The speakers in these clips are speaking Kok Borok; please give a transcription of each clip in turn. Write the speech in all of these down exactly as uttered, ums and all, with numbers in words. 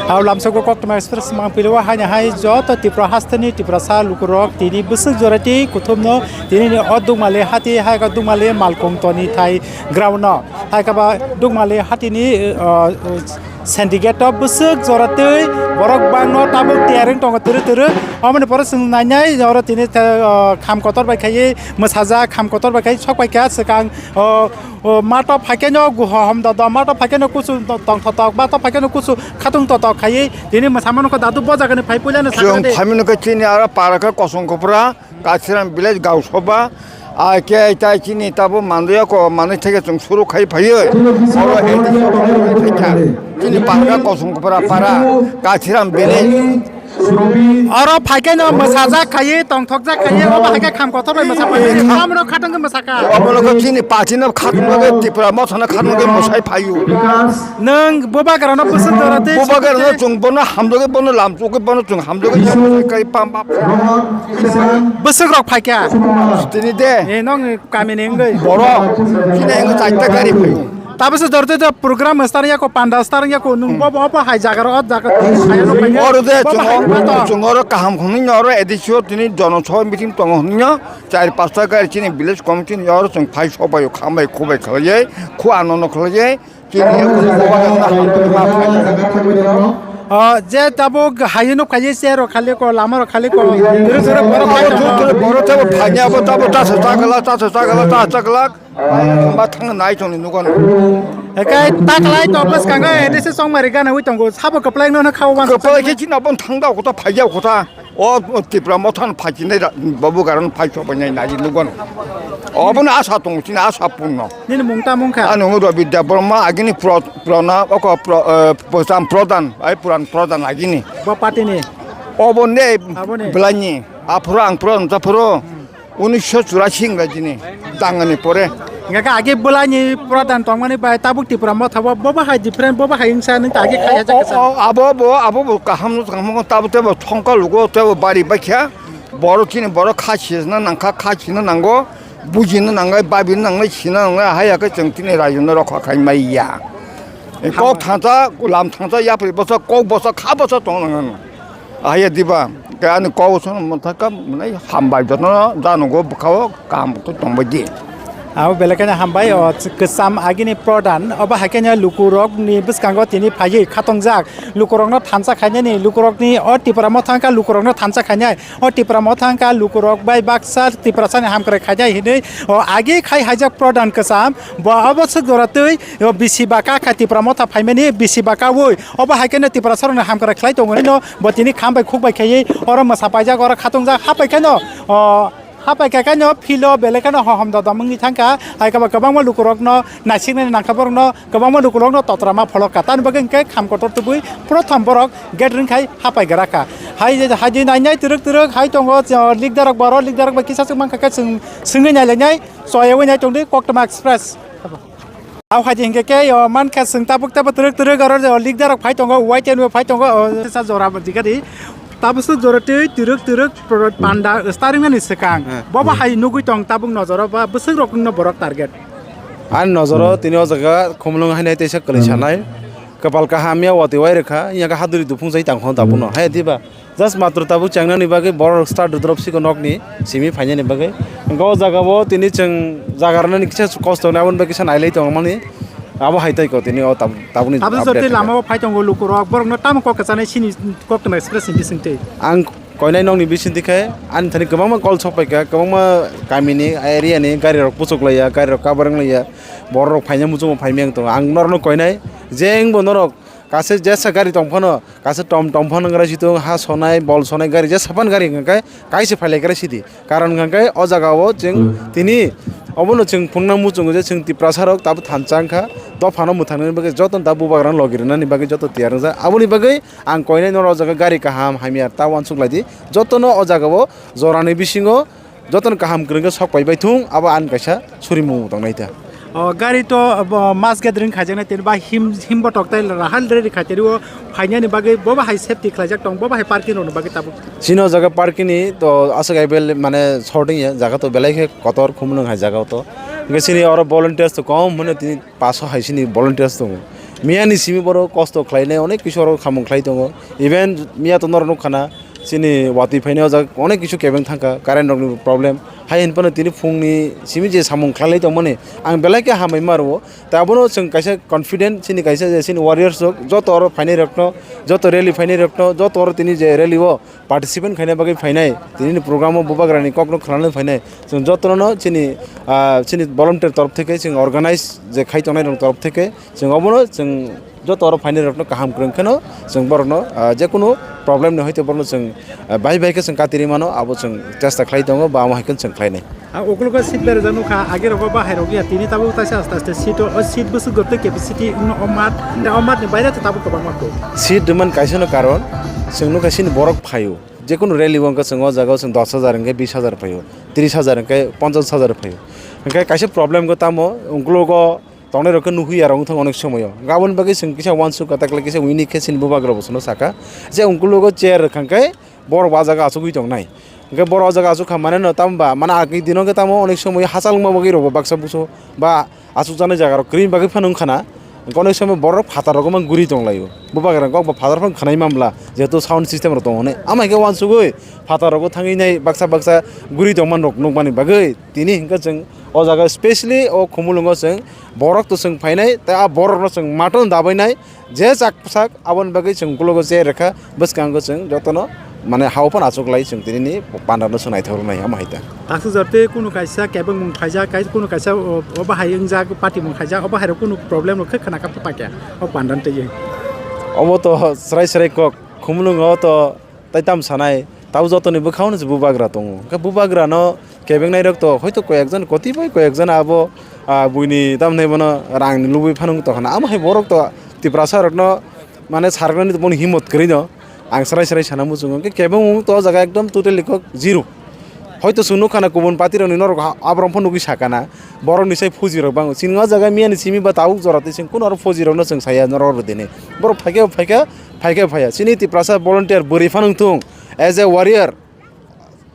Au lamsok Koktwma Express mangpili o haino hai joto Tripura hasteni Tiprasa lukurok tini bwswk jora tei kuthumno tini ni o Dukmali hati hai khe Dukmali Malkung toni thai ground no hai khe ba Dukmali hatini, uh, syndicate o bwswk jora tei borok bangno tabuk tiyar wng tongo twrwk twrwk. Omoni pore chwng nainai oro tini, uh, kham kotor bai khaiwi mwsajak, kham kotor bai khai sok pai kha swkang, uh, O, mato phaikeno guha hamda da, mato phaikeno kusu to-, tong thotok, mato phaikeno kusu khatung totok khaiwi tini mwsamano kho dadu bo jagani phai puilano Chwng sakha de. Phaimino khe chini aro para khe Kosong Kopra, Kachiram village Gausaba, ai khe tai chini tabo manduya ko manwi theke chwng suru khai phaiwi. Oro A D C office phai kha. Chini para khe Kosong Kopra para, Kachiram village. Oro phaikeno mwsajak khaiwi, tongthokjak khaiwi, obo hai khe kham kotor bai mwsa phaiwi, kham rok khatungwi mwsakha. Obo logo chini party no khatungwi, Tipra Motha no khatungwi mwsai phaio. Nwng bubagra no bwswk jora tei Bubagra no chwng bono hamjagwi, bono lamchugwi, bono chwng hamjagwi, kai pam pam. Bwswk rok phaikha. Tini de. E, nwng kamini wngwi. Borok, chini wngwi chaita gari phaio. Tabukhe dorte do program star yako, panda star yako, nung bo bo bo hai jaga ro jaga saya no panya. Oro de Bo bo hai chungo, ma to. Chungo ro kaham khoni no oro A D C o tini jono so meeting tongo hwnyo, char pasta gari chini village committee ni oro chwng phai sobai khambai khubai khlaiye, khu ano no khlaiye, chini ma phai. O, je tabuk hayo no khlaiye, se ro khali ko, lama ro khali ko, duro duro boro phai Abo tongo. Duro duro boro tebo phanya abo tabo tasa chagala, tasa chagala, tasa chagala. Ba thang nai tong ni nugo no. Ekai taklai to bwskango A D C chongmari gana wi tongo. Sabo kwplai no kha wan. Kwplai khe chini abon thang da kota phai ja kota. O Tipra Motha no phai chini da babu garan phai so banyai nai nugo no. Obo no asa tong chini asa pun no. Nini mung ta mung kha? Ano Rabi Debbarma agini pro, prona oko pro, eh, Pocham Pradhan, ai Puran Pradhan agini. Bo party ni? Obo ne Abo ne? Belani. Aphuru ang pro ta phuru. Unisho churasi hinga jini tangani pore. Hingke age bolai ni pradhan tongmani bai tabuk Tipra Motha bo, bo bahai different, bo bahai wngsa nung ta age khai O, hajak o, kasa. O, abo bo, abo bo kaham no tangmo tabo tebo thongka lugo tebo bari bakya. Boro chini boro kha sina nangkha, kha sina nango, bujina nangai, babina nangai, sina nangai, haya ke cheng tini rayu no rokha khai maiya. Kok thangsa, lam thangsa, yapri bosa, kok bosa, kha bosa tong nang. Ahaya diba, ke ani kok bosa no motha ka, mane hambai joto no, jano go bwkha o, kaham to tong bai di. Abo belai kheno hambai, o kwcham agini pradhan, obo hai kheno lukurok ni bwskango tini phaiwi khatongjak, lukurok no thansa khainani, lukurok ni o Tipra Motha wngkha lukurok no thansa khainai, o Tipra Motha wngkha lukurok bai baksa Tiprasa ni hamkrai khainai hinwi, o agi khai haijak pradhan kwcham, bo obo swk jora twi, o bisi baka kha Tipra Motha phaimani bisi baka wi, obo hai kheno Tiprasa rok ni hamkrai khlai tongo no, bo tini kham bai khuk bai khaiwi oro mwsa paijak, oro khatungjak, hapai kheno, o, hapai kha kheno philo belai kheno hohom dodom wngwi thangkha, hai khe bo kwbangma lukurok no naisiknani nangkha borok no, kwbangma lukurok no totra ma pholok kha, tamni bagwi hwnkhe kham kotor tubui prothom borok gate ring khai hapai gra kha. Hai, hai di nai nai twrwk twrwk hai tongo, o, likdarok boro, likdarok bai kisa swk mankha khe swng, swngwi nai lai nai, choyawi nai tongdi Koktwma Express. Au hai di hingke ke, o, mankha chwng tabuk tabuk twrwk twrwk oro, o, likdarok phai tongo, Y T N bo phai tongo, o, sa jora bo digadi. Tabuk swk jora twi twrwk twrwk pro-, panda starting nani swkang. Hmm. Bobo hai nugui tong tabuk nojoro ba bwswk rok wngno borok target. Ani nojoro tini o jaga khumulwng hainai teisa kwlwi Hmm. sanai. Kwpal kaham ya watwi wai rwkha, ya khe haduri duphung jai tang kho tabukno. Hmm. Hai diba? Just matro tabuk chengnani bagwi borok start drop siko nokni simi phainani bagwi. Hwnkhe o jaga o tini chwng jaga rwnani kisa kosto wngnai, aboni bagwi kisa nailai tongmani. Abo hai tei ko tini o tab-, tabukni Tabuk update jotoi khe. Lama o phai tongo lukurok, borokno tamo kok kwchanai sini Koktwma Express ni bisingtwi. Ang koinai nokni bisingtwi khe ani thani kwbangma call sok paikha, kwbangma kamini area ni gari rok puchuk laiya, gari rok cover wng laiya, borok rok phaina muchungo phaimya wng tongo. Ang norokno koinai jengbo norok kaisa jesa gari tong phano, kaisa tom tom phano wngrai si tongo, ha sonai, bol sonai gari, jesa phano gari hwnkha khe kaisa phailai gra sidi. Karon hwnkha khe o jaga o chwng Hmm. tini obono chwng phunukna muchungo je chwng Tiprasa rok tabuk thansa wngkha, dophano mwthangnani bagwi jotono tabuk bubagrano logi rwnani bagwi joto tiyar wngjak. Aboni bagwi ang koinai norok o jaga gari kaham hamya ta uansuk lai di. Jotono o jaga o jorani bisingo Jotono kaham kwrwng khe sok pai bai thung, abo ani kaisa surimung tongnai ta. O gari to, bo, mass gathering khaijaknai tini ba him, him botok tai rahal reri khaiteri o phainani bagwi bo bahai safety khlaijak tong, bo bahai parking rokni bagwi tabuk. Chini o jaga parking ni to aswk available mane short wngya, jaga to belai khe kotor Khumulwng hai jaga o to. Hwnkhe chini oro volunteers to kom hwnwi tini paso hai chini volunteers tongo. Miya ni simi borok kosto khlainai onek kisu oro khamung khlai tongo. Even miya to norok nukha na chini watwi phainai o jaga onek kisu kebeng thangkha, current rokni problem. Hai hwn phano tini phungni simi je samung khlailai tongmani ang belai khe hambai ma rwo. Tei abono chwng kaisa confident chini kaisa je chini warriors rok joto oro phainai rokno, joto rally phainai rokno, joto oro tini je rally o participant khaina bagwi phainai, tini ni program o bubagrani kokno khwnani phainai. Chwng jotono chini, ah, chini volunteer torop theke chwng organize je khai tongnai rok torop theke chwng obono chwng joto oro phainai rokno kaham kwrwng kheno chwng borokno, ah, jekunu problem ni hoite borokno chwng, ah, bai bai khe chwng katiri mano, abo chwng chesta khlai tongo ba amo hai kheno chwng khlainai. Ah, ukologo seat berajak nukha, age rogo bahai rok ya, tini tabuk taisa aste aste seat o, o seat bwswk gotwi capacity wngno o mat, tei o mat ni baire to tabuk kwbangma kuk. Seat rwmani kaisa no karon, chwng nukha chini borok phaio, jekunu rally o wngkha chwng o jaga o chwng dos hajar hwnkhe bis hajar phaio, tris hajar hwnkhe ponchas hajar phaio. Hwnkhe kaisa problem khe tamo, ukologo tongnai rok khe nuhwi ya rok wngthang onek somoyo. Aboni bagwi chwng kisa uansuk kwtal khe kisa uinik khe chini bubagra bo chwngno saka je ukologo chair rwkha khe borok bo ah jaga achugwi tongnai. Hwnkhe borok o jaga achukha mane no tamo ba mane agini dino khe tamo onek somoyo hachal wngma bagwi rok bo baksa buso ba achukjaknai jaga rok kwrwini bagwi phano wngkha na. Hwnkhe onek somoy borok phatar rok man guri tonglaio. Bubagra kok bo phatar phano khwnai manbla jehetu sound system rok tongo hwnwi. Amo hai khe uansugwi phatar rogo thangwi nai baksa baksa guri tongmani rok nukmani bagwi tini hwnkhe chwng o jaga specially o Khumulwngo chwng borok to chwng phainai tei a borokno chwng maton dabainai je chak sak aboni bagwi chwng ukologo je rekha bwskango chwng jotono mane hao phano achuklai chwng tinini pandano chwng naithok rwnai amo hai ta. Taksuk jor tei kunu kaisa kebengmung khaijak, kai kunu kaisa o, o bahai wngjak, patimung khaijak, o bahai rok kunu problem rok khe khna kha pakya o pandan twi. Obo to srai srai kok Khumulwngo to tai tam sanai, tabo jotoni bwkhao no se bubagra tongo. Hwnkhe bubagra no kebengnai rok to hoito koi ekjon, kotiboi koi ekjon abo, ah, buini tam hinai bono rang ni lubui phano wng tongkha na. Amo hai borok to Tiprasa rok no mane sargnani bono himot kwrwi no ang srai srai sana muchungo. Hwnkhe kebengmung to o jaga ekdom totally kok zero. Hoito chwng nukha na kubun party rokni norok ha-, aborok phano nugwi sakha na, borokni sai phoji rok bango. Chini o jaga miya ni simi ba tabuk jora twi chwng kuno oro phoji rokno chwng saya norok rw dini. Borok phaikhe phaikha, phaikhe phaiya. Chini Tiprasa volunteer bwrwi phano wngthung, as a warrior,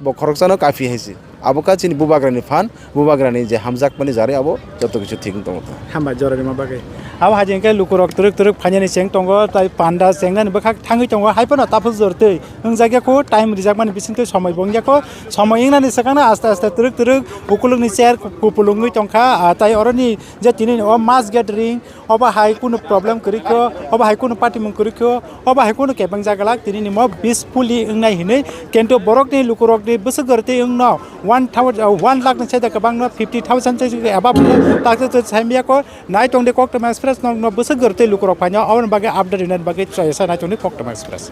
bo khoroksano kafi hai se. Abo kha chini bubagrani phan, bubagrani je hamjakmani jarwi abo joto kisu thik wng tongo. Hambai jorani ma bagwi. Abo hai jeng khe lukurok twrwk twrwk phainani cheng tongo, tai panda chengnani bwkhak thangwi tongo, hai phano taphuk jor twi. Wngjakya kho, time rijakmani bisingtwi somoi bo wngya kho. Somoi wngnani swkangno aste aste twrwk twrwk ukulukni chair ku-, kupulung wngwi tongkha. Ah, tai oroni je tini o mass gathering, obo hai kunu problem kwrwi kho, obo hai kunu patimung kwrwi kho, obo hai kunu kebeng jagalak tini nimo peacefully wngnai hinwi. Kintu borokni lukurokni bwswk gori twi wngno one thousand, ah, one lakh ni saida kwbangno fifty thousand se above wngno taksa se saimya kho. Naitongdi Koktwma Express nokno bwswk gori twi lukurok phaino, aboni bagwi update rinani bagwi chayasa naitongdi Koktwma Express.